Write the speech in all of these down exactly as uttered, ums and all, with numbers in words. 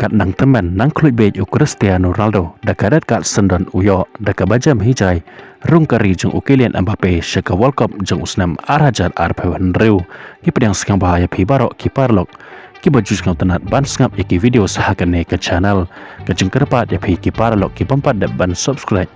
Kat nang tymmen nang khluit beit u Cristiano Ronaldo da ka red card syndon u ïoh da kaba jem hi jai rung ka ri jong u Kylian Mbappe sha ka World Cup jong u snem ar hajar arphew hynriew. Ngi pdiang sngewbha ïa phi baroh ki paralok kiba ju sngewtynnat ban sngap ïa ki video ha kane ka channel. Ka jingkyrpad ïa phi ki paralok ki bym pat dep ban subscribe,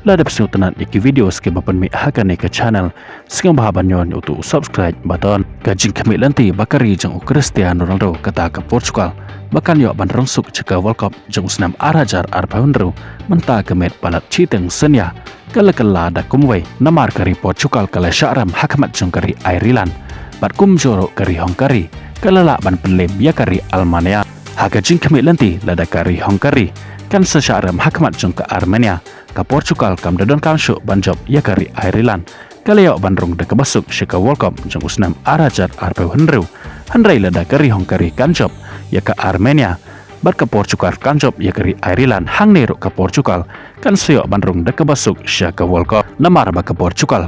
lada phi sngewtynnat ïa ki video kiba pynmih ha kane ka channel, sngewbha ban ñion ïa uto u subscribe button. Ka jingkhmih lynti ba ka ri jong u Cristiano Ronaldo kata ka Portugal ba kan ïoh ban rung suk sha ka World Cup jong u snem ar hajar arphew hynriew mynta ka miet palat shiteng synñia ka la kylla da kumwei, namar ka ri Portugal ka la shah rem ha khmat jong ka ri Ireland, bad kumjuh ruh ka ri Hungary ka la lah ban pynlem ïa ka ri Almania. Ha ka jingkhmih lynti, lada ka ri Hungary kan sa shah rem ha khmat jong ka Armenia, ka Portugal kam da donkam shuh ban jop ïa ka ri Ireland, ka la ïoh ban rung da kaba suk sha ka World Cup jong u snem ar hajar arphew hynriew. Hynrei lada ka ri Hungary kan jop ïa ka Armenia bad ka Portugal kan jop ïa ka ri Ireland, hangne ruh ka Portugal kan sa ïoh ban rung da kaba suk sha ka World Cup, namar ba ka Portugal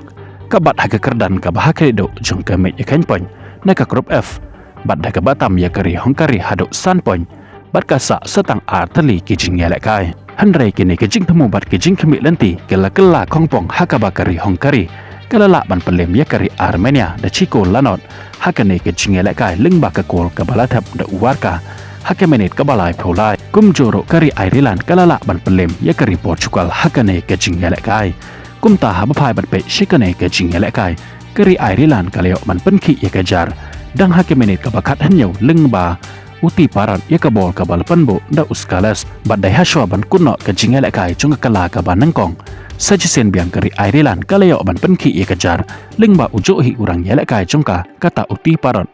ka bat ha ka kyrdan kaba ha khlieh duh jong ka miej ïakhein point na ka Group F, bad da kaba tam ïa ka ri Hungary haduh san point, bad ka sah sa tang ar tylli ki jingïalehkai. Hynrei kine ki jingthmu bad ki jingkhmih lynti ki la kylla khongpong ha kaba ka ri Hungary ka la lah ban pynlem ïa ka ri Armenia da shi kol la nod ha kane ka jingïalehkai lyngba ka kol kaba la thep da u Warka ha ka minit kaba laiphew lai. Kumjuh ruh ka ri Ireland ka la lah ban pynlem ïa ka ri Portugal ha kane ka jingïalehkai. Kumta haba phai ban peit sha kane ka jingïalehkai, ka ri Ireland ka la ïoh ban pynkhih ïa ka jar dang ha ka minit kaba khathynñiew lyngba u T. Parrott ïa ka bol kaba la pynbuh da u Scarlett, bad dei hashwa ban kut noh ka jingïalehkai jong ka kylla kaba nyngkong. Sa shisien biang ka ri Ireland ka la ïoh ban pynkhih ïa ka jar lyngba u juh hi u rangïalehkai jong ka, kata u T. Parrott,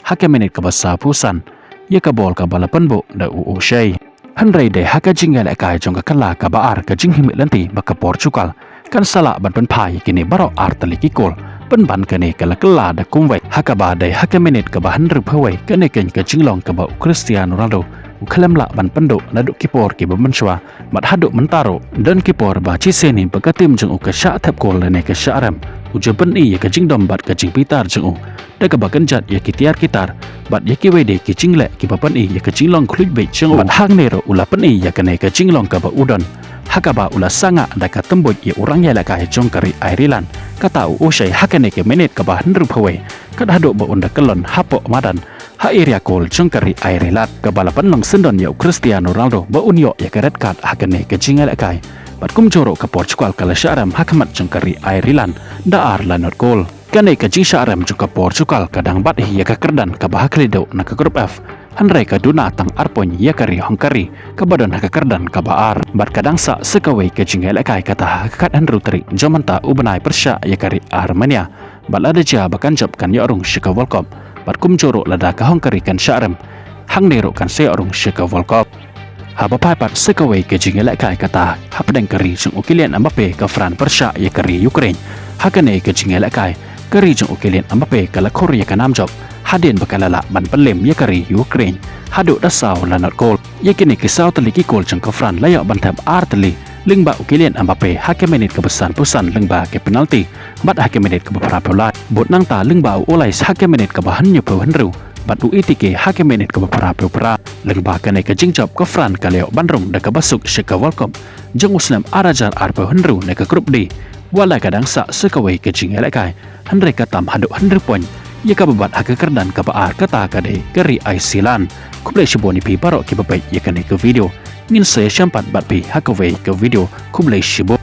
ha ka minit kaba sawphew san ïa ka bol kaba la pynbuh da u O'Shea. Hynrei dei ha ka jingïalehkai jong ka kylla kaba ar, ka jingkhmih lynti ba ka Portugal kan sa lah ban pynphai ïa kine baroh ar tylli ki kol, pynban kane ka la kylla da kumwei, ha kaba dei ha ka minit kaba hynriewphew wei. Kane keiñ ka jinglong kaba u Cristiano Ronaldo u khlem lah ban pynduh naduh ki por kiba mynshuwa, bad haduh mynta ruh don ki por ba shisien hi ba ka tim jong u ka shah thep kol lane ka shah rem, u ju pyni ïa ka jingdom bad ka jingbitar jong u da kaba kynjat ïa ki tiar ki tar bad ïa kiwei de ki jingleh kiba pyni ïa ka jinglong khluit beit jong u. Bad hangne ruh u la pyni ïa kane ka jinglong kaba u don ha kaba u la sangah da ka tymbuid ïa u rangïalehkai jong ka ri Ireland, kata u O'Shea, ha kane ka minit kaba hynriewphew wei, kat haduh ba un da kyllon hapoh madan ha area kol jong ka ri Ireland, kaba la pynlong syndon ïa u Cristiano Ronaldo ba un ïoh ïa ka red card ha kane ka jingïalehkai. Bad kumjuh ruh ka Portugal ka la shah rem ha khmat jong ka ri Ireland da ar la nod kol. Kane ka jingshah rem jong ka Portugal ka dang bat hi ïa ka kyrdan kaba ha khlieh duh na ka Group F, hynrei ka duna tang ar point ïa ka ri Hungary kaba don ha ka kyrdan kaba ar, bad ka dang sah sa kawei ka jingïalehkai, kata ha ka khathynriew tarik jong mynta u bnai pyrshah ïa ka ri Armenia, bad lada jia ba kan jop kan ïoh rung sha ka World Cup, bad kumjuh ruh lada ka Hungary kan shah rem, hangne ruh kan sa ïoh rung sha ka World Cup. Haba phai pat sa kawei ka jingïalehkai, kata hapdeng ka ri jong u Kylian Mbappe, ka France pyrshah ïa ka ri Ukraine. Ha kane ka jingïalehkai, ka ri jong u Kylian Mbappe ka la khur ïa ka nam jop hadien ba ka la lah ban pynlem ïa ka ri Ukraine haduh da saw la nod kol. Ïa kine ki saw tylli ki kol jong ka France la ïoh ban thep ar tylli lyngba u Kylian Mbappe ha ka minit kaba sanphew san lyngba ka penalty, bad ha ka minit kaba phraphew lai, bad nangta lyngba u Olise ha ka minit kaba hynñiewphew hynriew, bad u Ekitike ha ka minit kaba phraphew phra. Lyngba kane ka jingjop, ka France ka la ïoh ban rung da kaba suk sha ka World Cup jong u snem ar hajar arphew hynriew na ka Group D, wat la ka dang sah sa kawei ka jingïalehkai, hynrei ka tam haduh hynriew point ïa kaba bat ha ka kyrdan kaba ar, kata ka dei ka ri Iceland. Khublei shibun ïa phi baroh kiba peit ïa kane ka video. Ngin sa ïashem pat bad phi ha kawei ka video. Khublei shibun.